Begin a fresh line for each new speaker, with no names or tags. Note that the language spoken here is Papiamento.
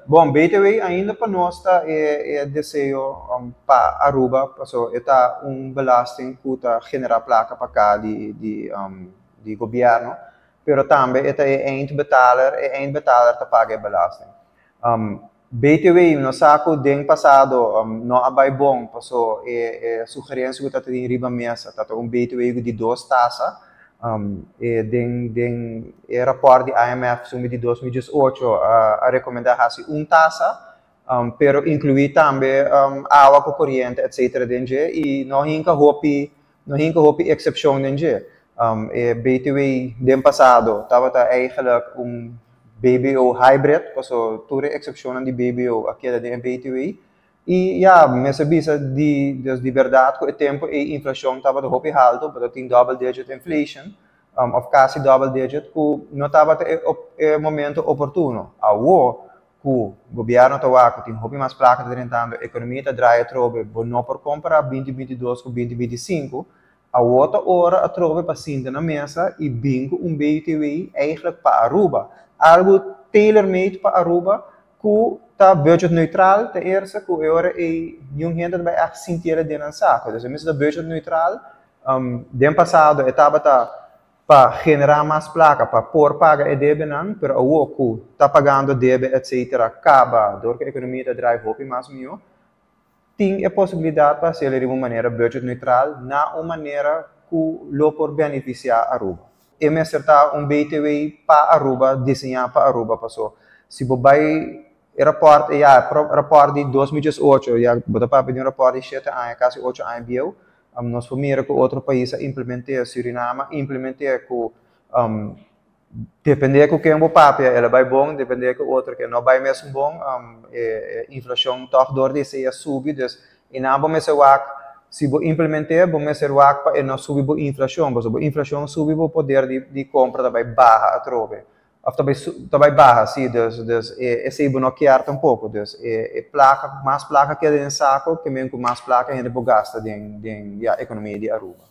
Bon, BTW ainda pa nos ta e deseo pa Aruba, paso e ta un belasting cu ta genera placa pa caha di gobierno, pero tambe e ta e eindbetaler, e eindbetaler ta paga e belasting. BTW, nos sa cu den pasado no a bay bon, paso e sugerencia cu ta tin riba mesa ta un BTW di dos tasa. E den e rapport di IMF sumi di 2018 a recomenda hasi un tasa, pero inclui tambe awa cu coriente, etc. Den dje, y no hinca hopi excepcion den dje. E BTW den pasado tabata eigenlijk un BBO hybrid, paso tur excepcion di BBO a keda den BTW. Y ja, mester bisa dus di berdad cu e tempo e inflacion tabata hopi halto, pero tin double digit inflation, of casi double digit, cu no tabata e momento oportuno. Awo, cu gobierno ta wak, tin hopi mas placa ta drentando, economia ta draai atrobe, bo no por compara 2022 cu 2025, awo ta ora atrobe pa sinta na mesa y bin cu un BTW eigenlijk pa Aruba. Algo tailor-made pa Aruba, cu ta budget neutral, te eerste, cu e ora e ningun hende bay echt sinti den nan saco. Dus e ta budget neutral, den pasado e tabata pa genera mas placa, pa por paga e debe nan, pero awo cu ta pagando debe, etc. Caba, door cu e economia ta draai hopi mas miho, tin e posibilidad pa haci di un manera budget neutral, na un manera cu lo por beneficia Aruba. E mester ta un BTW pa Aruba, diseña pa Aruba, paso si bo bay e rapport, ja, rapport di 2018, ja, bo ta papia di un rapport di 7 aña, casi 8 aña bieu, nos por mira cu otro pais a implementa, Suriname a implementa cu depende cu ken bo papia, el a bay bon, depende cu otro cu no bay mes bon, e inflacion toch door di esey a subi, dus y na bo mester wak, si bo implementa, bo mester wak pa e no subi bo inflacion, paso bo inflacion subi, bo poder di compra ta bay baha atrobe. Of ta bay baha, si, dus esey bo no kier tampoco, dus e placa, mas placa keda den saco, kiermen cu mas placa hende por gasta den, ja, economia di Aruba.